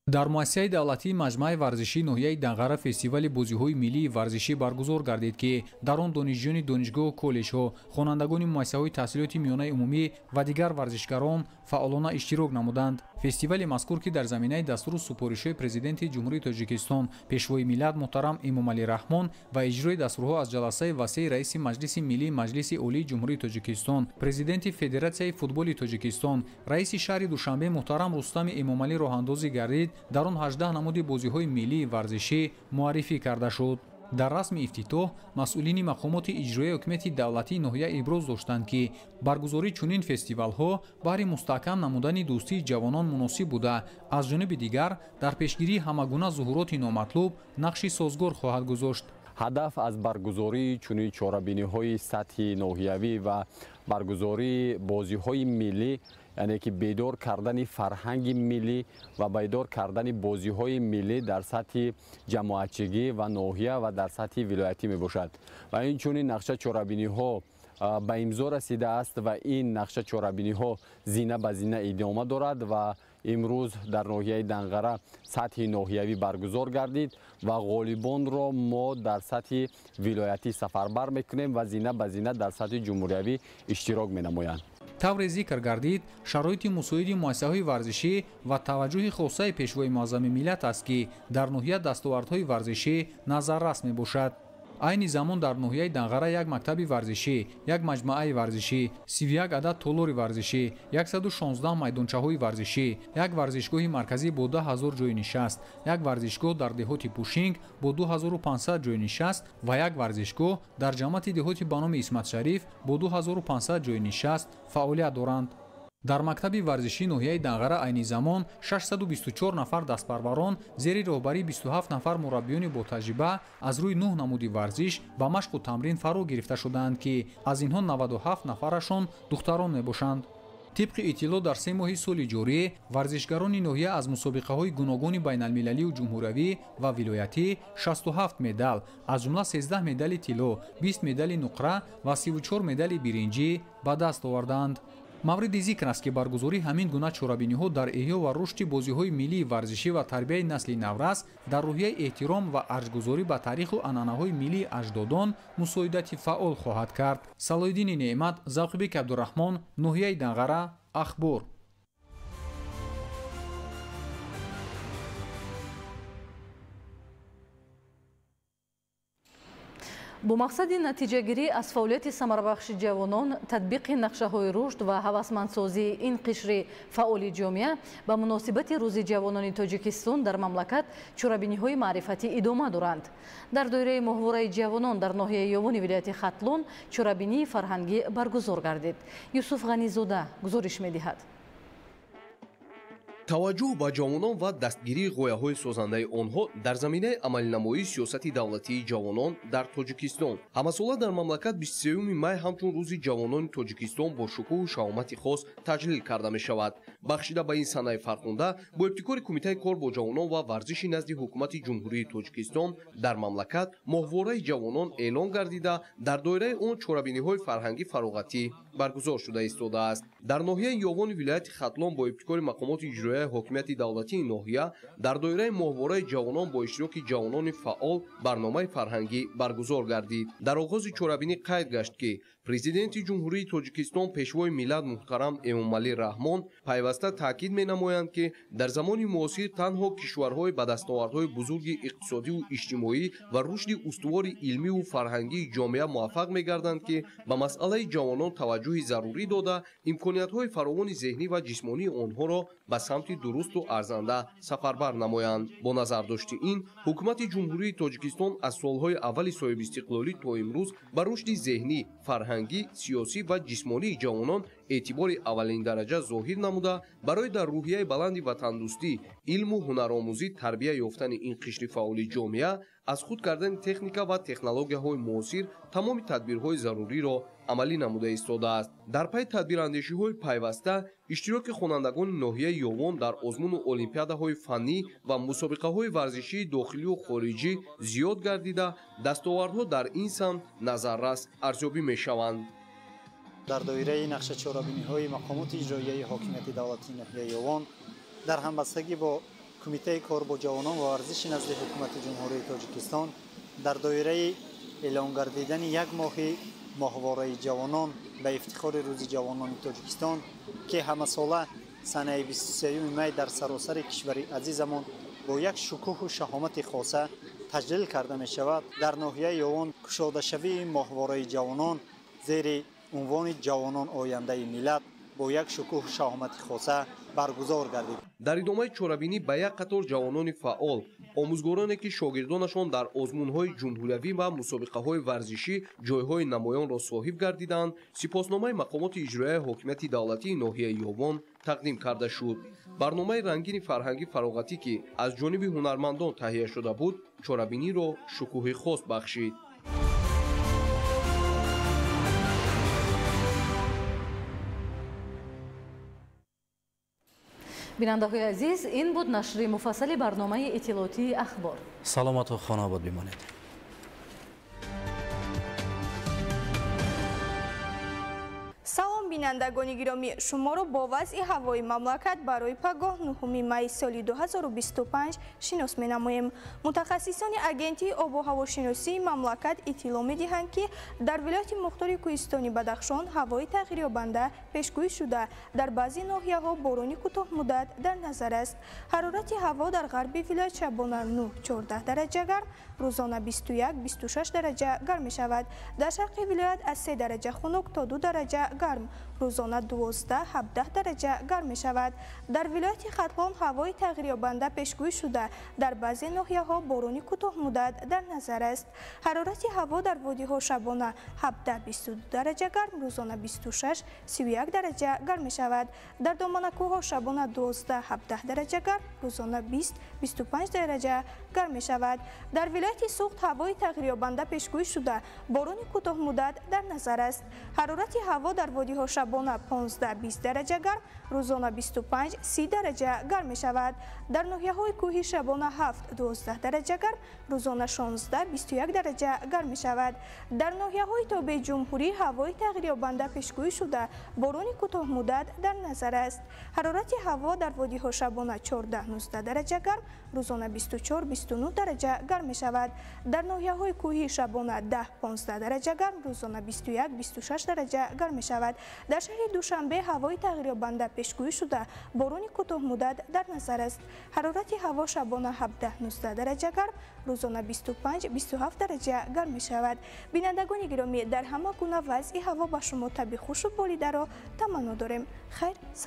Дар муассисаи давлатии маҷмааи варзишии ноҳияи Данғара фестивали бозиҳои миллии варзишӣ баргузор гардид, ки дар он донишҷӯёни донишгоҳу коллеҷҳо, хонандагони муассисаҳои таҳсилоти миёнаи умумӣ ва дигар варзишгарон фаъолона иштирок намуданд. Фестивали мазкур, ки дар заминаи дастуру супоришҳои Президенти Ҷумҳурии Тоҷикистон, Пешвои миллат муҳтарам Эмомалӣ Раҳмон ва иҷрои дастурҳо аз ҷаласаи васеи раиси Маҷлиси Миллии Маҷлиси Олии Ҷумҳурии Тоҷикистон, Президенти Федератсияи футболи Тоҷикистон, раиси шаҳри Душанбе муҳтарам Рустами Эмомалӣ роҳандозӣ гардид, дар он 18 намуди бозиҳои миллии варзишӣ муаррифӣ карда шуд. Дар расми ифтитоҳ масъулини мақомоти иҷроияи ҳукумати давлатии ноҳия иброз доштанд, ки баргузории чунин фестивалҳо баҳри мустаҳкам намудани дӯстии ҷавонон муносиб буда, аз ҷониби дигар дар пешгирии ҳамагуна зуҳуроти номатлуб нақши созгор хоҳад гузошт. Ҳадаф аз баргузории чунин чорабиниҳои сатҳи ноҳиявӣ ва баргузории бозиҳои миллӣ, яъне ки бедор кардани фарҳанги миллӣ ва бедор кардани бозиҳои миллӣ дар сатҳи ҷамоатчигӣ ва ноҳия ва дар сатҳи вилоятӣ мебошад. Ва инчунин нақша чорабиниҳо ба имзо расидааст ва ин нақша чорабиниҳо зина ба зина идома дорад ва имрӯз дар ноҳияи Данғара сатҳи ноҳиявӣ баргузор гардид ва ғолибонро мо дар сатҳи вилоятӣ сафарбар мекунем ва зина ба зина дар сатҳи ҷумҳуриявӣ иштирок менамоянд. Тавре зикр гардид, шароити мусоиди муассисаҳои варзишӣ ва таваҷҷӯҳи хосаи Пешвои муаззами миллат аст, ки дар ноҳия дастовардҳои варзишӣ назаррас мебошад. Айни замон дар ноҳияи Данғара як мактаби варзишӣ, як маҷмааи варзишӣ, 31 адад толори варзишӣ, 116 майдончаҳои варзишӣ, як варзишгоҳи марказӣ бо 10 000 ҷойи нишаст, як варзишгоҳ дар деҳоти Пушинг бо 2500 ҷойи нишаст ва як варзишгоҳ дар ҷамоати деҳоти ба номи Исматшариф бо 2500 ҷойи нишаст фаъолият доранд. Дар мактаби варзишии ноҳияи Данғара айни замон 624 нафар дастпарварон зери роҳбарии 27 нафар мураббиёни ботаҷриба аз рӯи 9 намуди варзиш ба машқу тамрин фаро гирифта шудаанд, ки аз инҳо 97 нафарашон духтарон мебошанд. Тибқи иттилоъ, дар 3 моҳи соли ҷорӣ варзишгарони ноҳия аз мусобиқаҳои гуногуни байналмилалию ҷумҳуриявӣ ва вилоятӣ 67 медал, аз ҷумла 13 медали тилло, 20 медали нуқра ва 34 медали биринҷӣ ба даст оварданд. Мавриди зикр аст, ки баргузории ҳамин гуна чорабиниҳо дар эҳё ва рушди бозиҳои миллии варзишӣ ва тарбияи насли наврас дар рӯҳияи эҳтиром ва арҷгузорӣ ба таъриху анъанаҳои миллии аҷдодон мусоидати фаъол хоҳад кард. Салоҳиддини Неъмат, Завқибек Абдураҳмон, ноҳияи Данғара, Ахбор. Бо мақсади натиҷагирӣ аз фаъолияти самарабахши ҷавонон, татбиқи нақшаҳои рушд ва ҳавасмандсозии ин қишри фаъоли ҷомеа ба муносибати Рӯзи ҷавонони Тоҷикистон дар мамлакат чорабиниҳои маърифатӣ идома доранд. Дар доираи моҳвораи ҷавонон дар ноҳияи Ёвони вилояти Хатлон чорабинии фарҳангӣ баргузор гардид. Юсуф Ғанизода гузориш медиҳад. Таваҷҷӯҳ ба ҷавонон ва дастгирии ғояҳои созандаи онҳо дар заминаи амалинамоии сиёсати давлатии ҷавонон дар Тоҷикистон. Ҳамасола дар мамлакат 23 май ҳамчун Рӯзи ҷавонони Тоҷикистон бо шукӯҳу шаҳомати хос таҷлил карда мешавад. Бахшида ба ин санаи фархунда бо ибтикори Кумитаи кор бо ҷавонон ва варзиши назди Ҳукумати Ҷумҳурии Тоҷикистон дар мамлакат моҳвораи ҷавонон эълон гардида, дар доираи он чорабиниҳои фарҳангӣ фароғатӣ баргузор шуда истодааст. Дар ноҳияи Ёвони вилояти Хатлон бо ибтикори мақомоти иҷроияи ҳокимияти давлатии ноҳия дар доираи моҳвораи ҷавонон бо иштироки ҷавонони фаъол барномаи фарҳангӣ баргузор гардид. Дар оғози чорабинӣ қайд гашт, ки Президенти Ҷумҳурии Тоҷикистон, Пешвои миллат муҳтарам Эмомалӣ Раҳмон пайваста таъкид менамоянд, ки дар замони муосир танҳо кишварҳои ба дастовардҳои бузурги иқтисодиву иҷтимоӣ ва рушди устувори илмиву фарҳангии ҷомеа муваффақ мегарданд, ки ба масъалаи ҷавонон таваҷҷӯҳи зарурӣ дода, имкониятҳои фаровони зеҳнӣ ва ҷисмонии онҳоро ба самти дурусту арзанда сафарбар намоянд. Бо назардошти ин, Ҳукумати Ҷумҳурии Тоҷикистон аз солҳои аввали соҳибистиқлолӣ то имрӯз ба рушди зеҳнӣ, фарҳангӣ, сиёсӣ ва ҷисмонии ҷавонон эътибори аввалиндараҷа зоҳир намуда, барои дар рӯҳияи баланди ватандӯстӣ, илму ҳунаромӯзӣ тарбия ёфтани ин қишри фаъоли ҷомеа, аз худ кардани техника ва технологияҳои муосир тамоми тадбирҳои заруриро амалӣ намуда истодааст. Дар пайи тадбирандешиҳои пайваста, иштироки хонандагони ноҳияи Ёвон дар озмуну олимпиадаҳои фаннӣ ва мусобиқаҳои варзишии дохилию хориҷӣ зиёд гардида, дастовардҳо дар ин самт назаррас арзёбӣ мешаванд. Дар доираи нақша чорабиниҳои мақомоти иҷроияи ҳокимияти давлатии ноҳияи Ёвон дар ҳамбастагӣ бо Кумитаи кор бо ҷавонон ва варзиши назди Ҳукумати Ҷумҳурии Тоҷикистон дар доираи эълон гардидани як моҳи моҳвораи ҷавонон ба ифтихори Рӯзи ҷавонони Тоҷикистон, ки ҳамасола санаи 23 май дар саросари кишвари азизамон бо як шукӯҳу шаҳомати хоса таҷлил карда мешавад, дар ноҳияи Ёвон кушодашавии моҳвораи ҷавонон зери унвони «Ҷавонон ояндаи миллат» бо як шукӯҳу шаҳомати хоса баргузор гардид. Дар идомаи чорабинӣ ба як қатор ҷавонони фаъол, омӯзгороне, ки шогирдонашон дар озмунҳои ҷумҳуриявӣ ва мусобиқаҳои варзишӣ ҷойҳои намоёнро соҳиб гардиданд, сипосномаи мақомоти иҷроияи ҳокимияти давлатии ноҳияи Ёвон тақдим карда шуд. Барномаи рангини фарҳангӣ фароғатӣ, ки аз ҷониби ҳунармандон таҳия шуда буд, чорабиниро шукӯҳи хос бахшид. Бинандаҳои азиз, ин буд нашри муфассали барномаи иттилоотии Ахбор. Саломату хонаобод бимонед. Салом, бинандагони гиромӣ, шуморо бо вазъи ҳавои мамлакат барои пагоҳ 9 майи соли 2025 шинос менамоем. Мутахассисони агентии обу ҳавошиносии мамлакат иттилоъ медиҳанд, ки дар вилояти мухтори кӯҳистони Бадахшон ҳавои тағйирёбанда пешгӯӣ шуда, дар баъзе ноҳияҳо борони кӯтоҳмуддат дар назар аст. Ҳарорати ҳаво дар ғарби вилоят шабона 9-14 дараҷа гарм, рӯзона 21-26 дараҷа гарм мешавад. Дар шарқи вилоят аз 3 дараҷа хунук то 2 дараҷа гарм, рӯзона 12-17 дараҷа гарм мешавад. Дар вилояти Хатлон ҳавои тағйирёбанда пешгӯӣ шуда, дар баъзе ноҳияҳо борони кӯтоҳмуддат дар назар аст. Ҳарорати ҳаво дар водиҳо шабона 17-22 дараҷа гарм, рӯзона 26-31 дараҷа гарм мешавад. Дар доманакӯҳҳо шабона 12-17 дараҷа гарм, рӯзона 20-25 дараҷа гарм мешавад. Дар вилояти Суғд ҳавои тағйирёбанда пешгӯӣ шуда, борони кӯтоҳмуддат дар назар аст. Ҳарорати ҳаво дар водиҳо шабона 15-20 дараҷа гарм, рӯзона 25-30 дараҷа гарм мешавад. Дар ноҳияҳои кӯҳӣ шабона 7-12 дараҷа гарм, рӯзона 16-21 дараҷа гарм мешавад. Дар ноҳияҳои тобеи ҷумҳурӣ ҳавои тағйирёбанда пешгӯӣ шуда, борони кӯтоҳмуддат дар назар аст. Ҳарорати ҳаво дар водиҳо шабона 14-19 дараҷа гарм, рӯзона 24-29 дараҷа гарм мешавад. Дар ноҳияҳои кӯҳӣ шабона 10-15 дараҷа гарм, рӯзона 21-26 дараҷа гарм мешавад. Дар шаҳри Душанбе ҳавои тағйирёбанда пешгӯӣ шуда, борони кӯтоҳмуддат дар назар аст. Ҳарорати ҳаво шабона 17-19 дараҷа гарм, рӯзона 25-27 дараҷа гарм мешавад. Бинандагони гиромӣ, дар ҳама гуна вазъи ҳаво ба шумо таби хушу болидаро таманно дорем. Хайр.